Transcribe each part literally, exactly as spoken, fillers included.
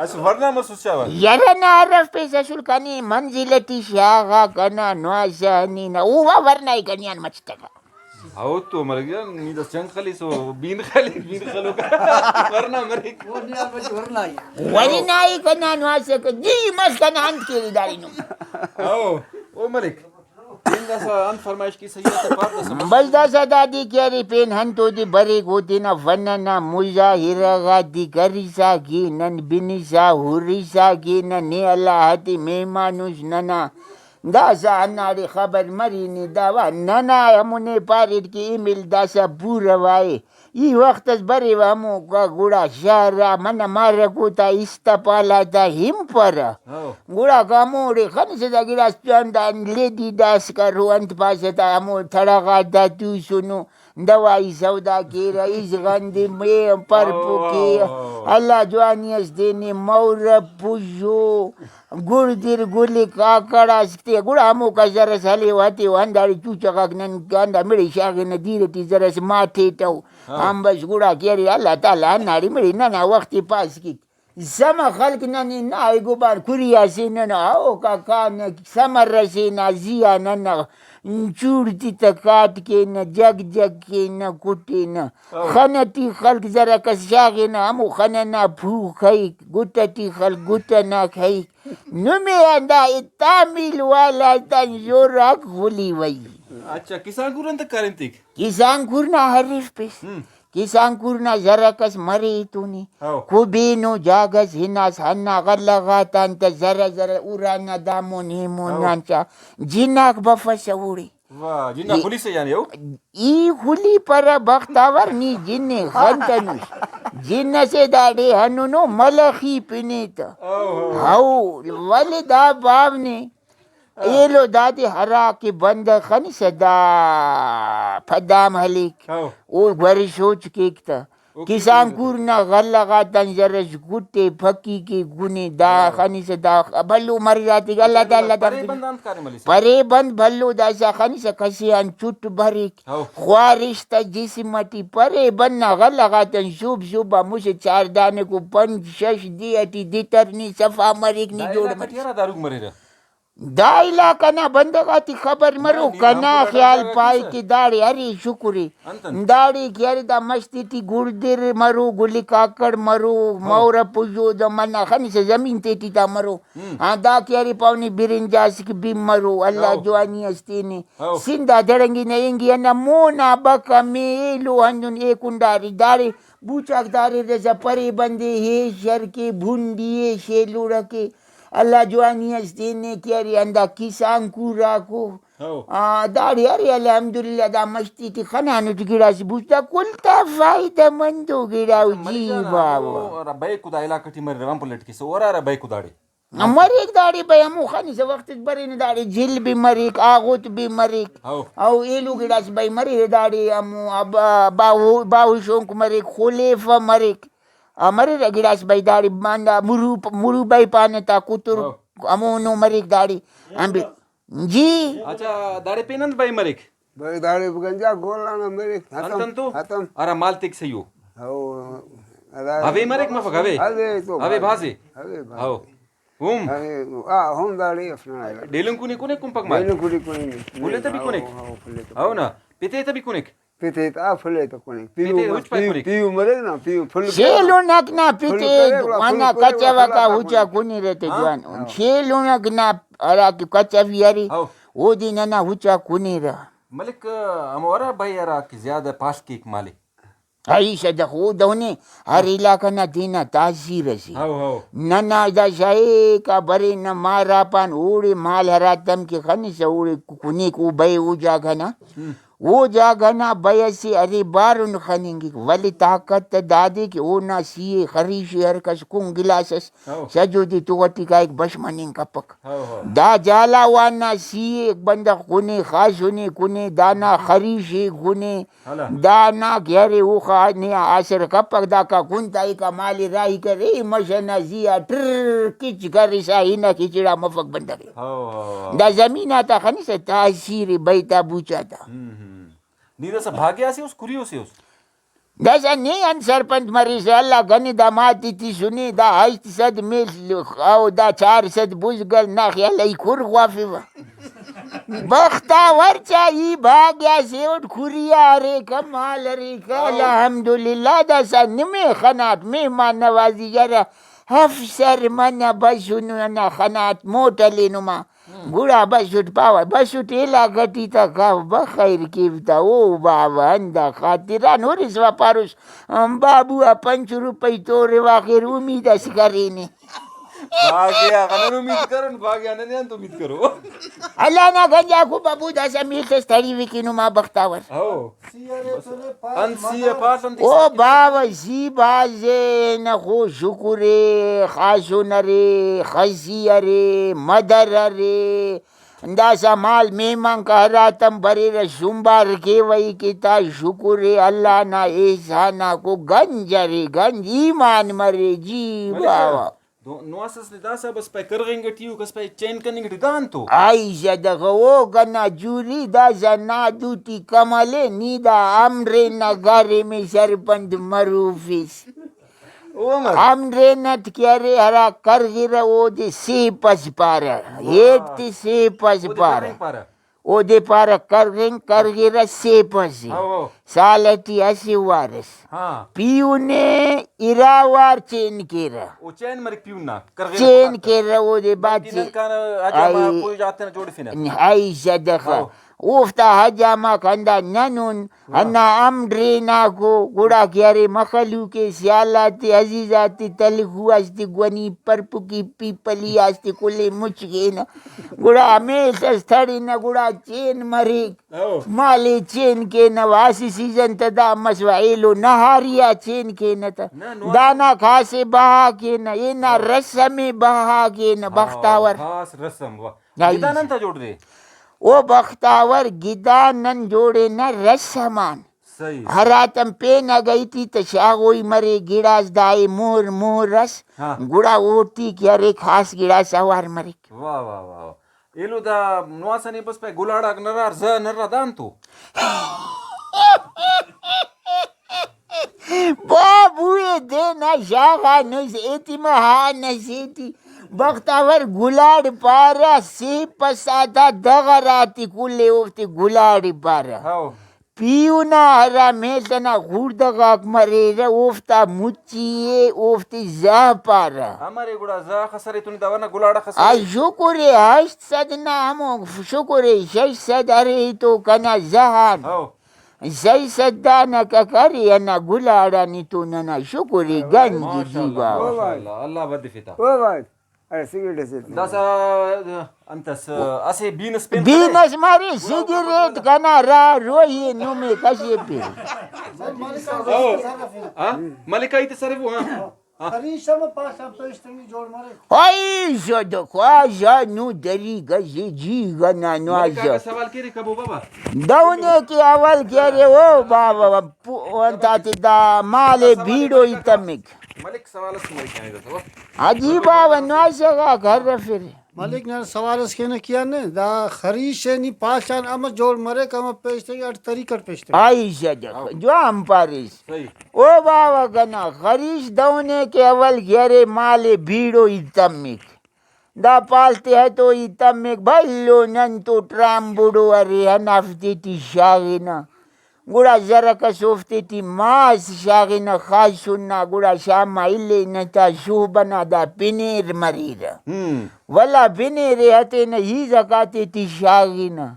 اسہ ورنا مسوس چاوہ۔ یرہ نا ہرفپیسہ اسل کنے منزل ٹی شاغا کنا نواسہ ہنی نا۔ او وا ورنا ای کنے آن مچ تکا۔ او تو مرگ جان، نی دس جنگ خلیسو، بین خلیک، بین خلوک۔ ورنا مریک۔ ورنا ای کنا نواسہ کہ جی مس کنا انت کیری دارینو۔ او، او مریک۔ پین داسہ انت فرمائش کیسہ ای آ تہ پار داسہ مس۔ بس داسہ دادے کہ ارے پین ہنتو دے بریک او تینا فن ئنا مظاہرہ غاتے کرسا کے نن بنسا ہرسا کے نن نے اللہ تے مہمان اس ننا داسہ ہنداڑے خبر مرینے دا وا ننا ہمو نے پاریٹ کہ ایمل داسہ پورو ءِ۔ ای وخت اس بریوہ ہموکا گڑا شار آ منہ مارکو تا است پال آتا ہنپرہ۔ ہو۔ گڑا ہموڑے خنسہ دا گڑاس پیان دا لیڈی داسکرو انت پاسہ تا ہمو تھڑہ غاتا توسنو دوائی سودا کیرہ ازغند مے پرپو واہ، واہ، کے واہ، واہ۔ اللہ جوانی اس دینے مورہ پژو گڑدر گل کاکڑ اسک تے گڑا ہموکا زرس ہلیو ہتیو ہنداڑے چوچہ غاک نن ہندا مڑے شاغنہ دیر ٹی زرس ماتیٹو۔ ہاں۔ ہم بس گڑا کہ ارے اللہ تعالی ہنداڑے مڑے ننا وخت ءِ پاس کیک۔ سما خلک ننے نا ایگو بار کھری آ سے ننا اوکا کانہ سمر ئسے نا زی آ ننا چوڑ تے تہ کاٹ کینہ، جگ جگ کینہ، کٹینہ۔ او۔ خن ئٹی خلک زرک ئس شاغینہ، ہمو خن ئنا پھو خیک، گٹ ئٹی خلک گٹ ئنا خیک۔ نمے آن دا تعمیل والا تان زوراک خلی وئی۔ اچھا، کسانکور انتئے کاریم تیک؟ کسانکور نا ہرفپیس۔ ہم۔ کسانکور نا زرک ئس مرے ایتونی۔ ہو۔ کبینو جاگہ ئس ہناس ہندا غلہ غاتان تہ زرہ زرہ ارانا دامون ایمون ہو۔ آن چا جناک بفسہ اوڑے۔ واہ، جناک ای-، خلیسہ یعنی ہو؟ ای خلیپرہ بختاور نی جن ئے خنتنس۔ جن ئسے داڑے ہنونو ملخی پنے تہ۔ او، ہو۔ ہو، ولے دا باو نے۔ ایلو دادے ہرا کہ بندغ خنسہ دا پدام ہلیک، ہو۔ او گورے سوچ کیک تہ۔ اوکے۔ کسانکور نا غلہ غاتان زرس گٹے پھکی کے گنے دا ہاں۔ خنسہ دا بھلو مرے داتے اللہ تعالی پرے دافتے۔ بند انت کاریم ہلیسہ؟ پرے بند بھلو داسہ خنسہ کسے آن چٹ بریک۔ ہو۔ خوارش تا جسم ٹی پرے بند نا غلہ غاتان صوب صوب آ مسہ چار دانکو پنچ شش دے ٹی دتر نی صفا مریک نی دا جوڑ علاقہ ٹی مریک۔ ہرا داروک مریرہ؟ دا علاقہ نا بندغ آتے خبر مرو، نہ، نی کنا ہمو خیال جاگہ پائے کیسہ؟ کہ داڑے ارے شکر ءِ۔ انت انت؟ داڑے کہ ارے دا مستی ٹی گڑدر مرو، گل کاکڑ مرو، ہو۔ مورہ پژو دا منہ خنسہ زمین تیٹی تا مرو۔ ہم۔ ہاں، دا کہ ارے پاوہ نی برنج آ اسک بن مرو، اللہ ہو۔ جوانی اس تینے۔ ہو۔ سندھ آ دڑنگی نہ اینگی ہندا مون آ بکا مے ایلو ہندن اے کنڈاری داڑے بوچاک داریرسہ پرے بندے ہے شر کے بھنڈی ہے شیلوڑہ کے۔ اللہ جوانی اس تینے کہ ارے ہندا کسانکور آکو۔ ہو۔ آ، داڑے ارے الحمدللہ دا مستی ٹی خنانٹ گڑاس بوچ دا کل تا فائدہ مندو گڑا ءُ مریک جی نا، باوہ۔ ہرا بئے کدا علاقہ ٹی مریرہ، ہم پلیٹ کیسہ، او ہرا ہرا بئے کداڑے۔ مریک داڑے بھئی ہمو خنسہ وخت اس برینے داڑے جھل بھی مریک، آغت بھی مریک۔ ہو۔ او ایلو گڑاس بھئی مریرہ داڑے ہمو آ با-، باہو، باہو شونک مریک، خلیفہ مریک۔ آ، مریرہ گڑاس بھئی داڑے ہندا مرو، مرو بھئی پانہ تا کتر، ہو۔ ہمونو مریک داڑے۔ ہم بھی، جی۔ اچھا، داڑے پین انت بھئی مریک؟ بھئی داڑے گنجا گولانا مریک، انت ختم، انتو؟ ختم۔ ہرا مال تیک سہی او؟ ہو، ہرا ہوے مریک مفک، ہوے؟ ہوے تو ہوے بھاز۔ بھازے؟ ہوے بھاز۔ ہو۔ ہم۔ ہوے، آ، ہم داڑے افنا۔ ڈیلنگ کنے کنے کمپک مال؟ ڈیلنگ کنے کنے۔ پھلے تہ بھی کنے؟ ہو، ہو، پھلے تہ۔ ہو نا۔ پتے تہ بھی کنک؟ پتے تا پھلے تا کنے۔ پیہو پتے مر-، ہچ پائے پیہو، کنک؟ پیہو مرے نا، پیہو پھل کرے نا۔ شیلونک نا پھل پتے کرے گڑا، پھل وانا کرے گڑا کچوکا پھل آ ہچا کنے۔ کنیرہ تے ہاں؟ جوان۔ ہاں۔ شیلونک نا ہرا کہ کچوی ارے، ہاں۔ اودے ننا ہچا کنیرہ۔ ملک، ہمو ہرا بھئی ہرا کہ زیادہ پاڷ کیک مالے۔ ہائی صدق، او دہنے ہر ہاں۔ علاقہ نا تینا تاثیر اسے۔ ہاؤ، ہاؤ۔ ننا دا شاہیک آ برینہ ماراپان اوڑے مال ہراتم کہ خنسہ اوڑے کنیک او بئے او جاگہ نا۔ ہم۔ او جاگہ نا بئے اسے ارے بارن خننگک، ولے طاقت تہ دادے کہ اونا سی اے خریش اے ہر کس کن گلاس اس ہو۔ سجو دے تو ٹی کائک بش مننگ کپک۔ ہو، ہو۔ دا جھالاوان نا سی اے بندغ کنے، خاسنے کنے، دانا خریش اے کنے، ہلا۔ دانا کہ ارے اوخا نے آسر کپک، داکا کن تا ایکا مالے راہی کرے، مش ئنا زی آ ٹر کچ کرسا ہنک ہچڑا مفک بندغ اے۔ ہو، ہو، ہو۔ دا زمین آتا خنسہ تاثیر اے بئے تا بوچا تا۔ ہم، ہم۔ نی داسہ بھاگیا سے اس، کریو سے اس؟ داسہ نے انت سرپند مریسہ، اللہ گنے دا ماتے تسنے، دا ہشت سد میل او دا چار سد بزگر نا خیال ای کھر خوافیوہ۔ بختاور چا ای بھاگیا سے اوٹ کھری آ اریکہ، مال اریکہ، الحمدللہ۔ داسہ نمے خناٹ مہمان نوازی یرہ، افسر منہ بسنو ننا خناٹ موٹل نما۔ گڑا بسٹ پاوہ، بسٹ علاقہ ٹی تا کاو بخیر کیو تا، او باوہ ہندا خاطران ہرس و پاروس، بابو آ پنچ روپئی تورے واخر امید اس کرینے۔ باگیا خنن امید کرن، باگیا ننے انت امید کرو۔ اللہ نا گنجاکو بابو داسہ میل اس تڑیوی کہ نما بختاور۔ ہو۔ انت سی آ پاڷ انت او باوہ زی بھازے نخو شکرے، خاسن ارے، خزی ارے، مدر ارے، داسہ مال مہمانک ہراتم بریرہ شمبار کیوہ ای کہ تا شکرے، اللہ نا احسان آکو گنج ارے گنج، ایمان مرے جی ملکہ۔ باوہ۔ دو-، نواس اس نے داسہ بس پائے کرغنگ ٹی او، کس پائے چین کننگ ٹی دانتو۔ آئی صدقہ او کنا جوری داسہ نادو ٹی کملے، نی دا امرے نا گارے میں سرپند مروفس۔ او امر؟ امرے نٹ کہ ارے ہرا کرغرہ اودے سیپس پارہ، ہیٹ تے سیپس اودے پارہ۔ کرغنگ پارہ۔ اودے پارہ کرغنگ، کرغرہ سیپس۔ ہو، ہو۔ سال ٹی اسہ وارس۔ ہاں۔ پیہن ءِ ارا وار چین کیرہ۔ او چین مریک پیہن نا، کرغیرہ چین پوتاک تہ۔ کیرہ اودے بعد بلکہ نن چین۔ کانہ حاجی آما آئی۔ کوئی جاتے نا جوڑفنہ۔ آئی صدقہ۔ ہو۔ اوفتا حاجاماک ہندا ننن، واہ۔ ہندا ہم ڈریناکو، گڑا کہ ارے مخلوق ءِ سیال آتے، عزیز آتے، تلخو اس تے گونی پرپکی پیپلی اس تے کل ءِ مچ کینہ۔ گڑا ہمیش اس تڑنہ، گڑا چین مریک۔ او۔ مالے چین کینہ، اسہ سیزن تہ دا مسوہ ایلو نہاری آ چین کینہ تہ۔ نہ، نو۔ دانا خاص ءِ بہا کینہ، اینا ہاں۔ رسم ءِ بہا کینہ، ہاں، بختاور۔ خاص رسم، واہ۔ ہاں، گدان انت آ جوڑ دے؟ او بختاور، گدان نن جوڑینہ رسم آن۔ صحیح۔ ہراتم پین اگہ ای ٹی تہ شاغوئی مرے، گڑاس دائے مہر، مہر اس، ہاں۔ گڑا اوٹی کہ ارے خاص گڑاس اوار مریک۔ واہ، واہ، واہ، واہ۔ ایلو دا نواسہ نے بس پائے گلاڑاک نرار، زہ نرا دانتو۔ بابو ءِ دے نا شاغانس ایٹی مہانس ایٹی۔ بختاور گلاڑ پارہ، سیپس آتا دغر آتے کل ءِ اوفتے گلاڑ پارہ۔ ہاؤ۔ پیہن آ ہرا میل ئنا خوڑدہ غاک مریرہ، اوفتا مچی ءِ، اوفتے زہ پارہ۔ امرے گڑا زہ خسرے تو نی دا ورنہ گلاڑ خسرے؟ آ شکر ءِ ہشت سد نا ہمو شکر ءِ شش سد ارے تو کنا زہ آن۔ ہو۔ شش سد دانکہ کرے ہندا گلاڑ آن تو ننا شکر ءِ گنج ماشاءاللہ، جیبا۔ ماشاءاللہ، اللہ ودفتا۔ او بھائی۔ ارے سگریٹ اسے۔ داسہ انت اس، اسہ بین اس پین بین خلے؟ اس مارے سگریٹ کنا را روئی نمے کشے پہ۔ او، ہاں؟ ملکہ ای تصرف ہو، ہاں۔ ہاں۔ خریش ہم پاش آن پیشتنگی جوڑ مرے۔ اوئی شد خواجہ نو دری گزے جی گنا نو ملکہ آجا۔ کا سوال کرے کبو بابا؟ دہنے کہ اول کہ ارے او بابا، پو-، انت آتے دا مال ءِ بیڑو ای تمک۔ ملک سوال اس ملک آنے دتو۔ عجیب آ ونواسہ غاک ہرفرے۔ ملک نا سوال اس کینہ کہ ان دا خریش ءِ نی پاش آن امر جوڑ مریک، امر پیش تنگے، اٹ طریقہ اٹ پیش تنگے۔ آئی صدق، ہاں۔ جوان پاریس۔ صحیح۔ او باوہ کنا خریش دہنے کہ اول کہ ارے مال ءِ بیڑو ای تمک۔ دا پال تیہتو ای تمک، بھلو نن تو ٹرامبڑو ارے ہندافتے ٹی شاغنہ۔ گڑا زرک ئس اوفتے ٹی ماس شاغنہ خاسن نا، گڑا شام آ الینہ تا شوب ئنا دا پنیر مریرہ۔ ہم۔ ولا پنیر ءِ ہتینہ ہیزک آتے ٹی شاغنہ۔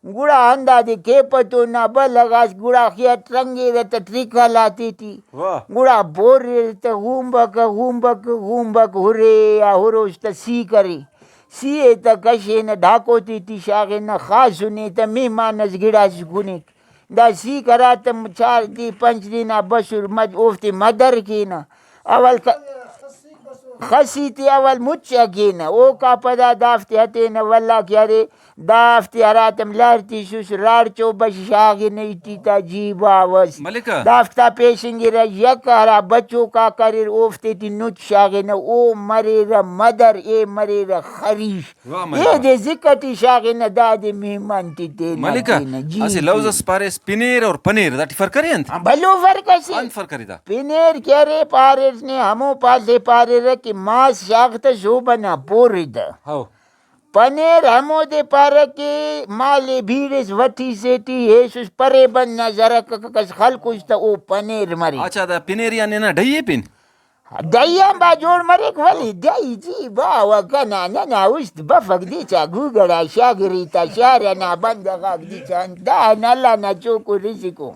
گڑا ہندادے کیپہ تو نا بلغ آس، گڑا خیٹ رنگیرہ تہ ٹرکل آتے ٹی۔ واہ۔ گڑا بوریرہ تہ غومبکہ، غومبکہ، غومبکہ ہرے آ ہروس تہ سی کرے۔ سی ءِ تہ کشینہ، ڈھاکو تیٹی شاغنہ، خاسن ءِ تہ مہمان ئس گڑاس کنیک۔ دا سیک ہراتم چار دے پنچ دے نا بسر مد-، اوفتے مدر کینہ۔ اول ک-، خسی تے اول مچ اگینہ، اوکا پدا دافتے ہتینہ، ولدا کہ ارے دافتے ہراتم لہر تسس، راڑچو بش شاغنہ ایٹی تا جی باوس۔ ملکہ۔ دافتا پیشنگرہ، یک ہرا بچوکاک اریر، اوفتے ٹی نچ شاغنہ، او مریرہ مدر، اے مریرہ خریش۔ واہ ملکہ۔ اے دے ذکر ٹی شاغنہ، دادے مہمان ٹی تینا ملکہ، تینہ۔ جی، اسہ لوز جی۔ اس پاریس پنیر اور پنیر، داٹی فرق ارے انت؟ ہاں، بھلو فرق اسے۔ انت فرق ارے دا؟ پنیر کہ ارے پاریس نے ہمو پاسے پاریرہ کہ ماس شاغ تہ صوبہ نا پورے تہ۔ ہو۔ پنیر ہمودے پارہ کہ مال ئے بیڑس وٹی سے ٹی ہیسس پرے بند نا زرک کس خلکس تہ او پنیر مرے۔ اچھا، دا پنیر یا ننا ڈہی ئے پن؟ ڈہی آن با جوڑ مریک، ولے ڈہی جی باوہ کنا، ننا است بفک دچا گوگڑا شاگری تا شار ئنا بندغاک دچان دا نلا نا چوکو رزقو۔